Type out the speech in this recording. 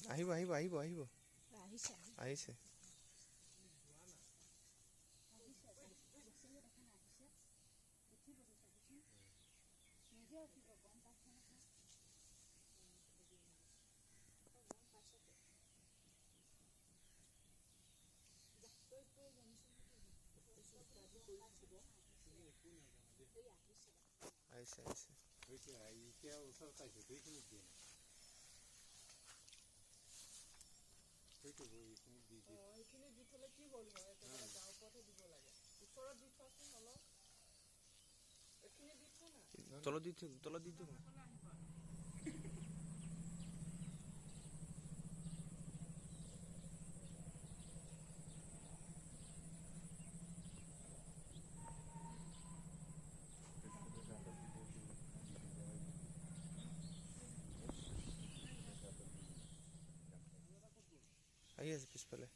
আহিব আহিব আহিব আহিব, আহিছে। আহিছে আহিছে। তলত দি থৈ, তলত দি থৈ। আহি আছে পিছফালে।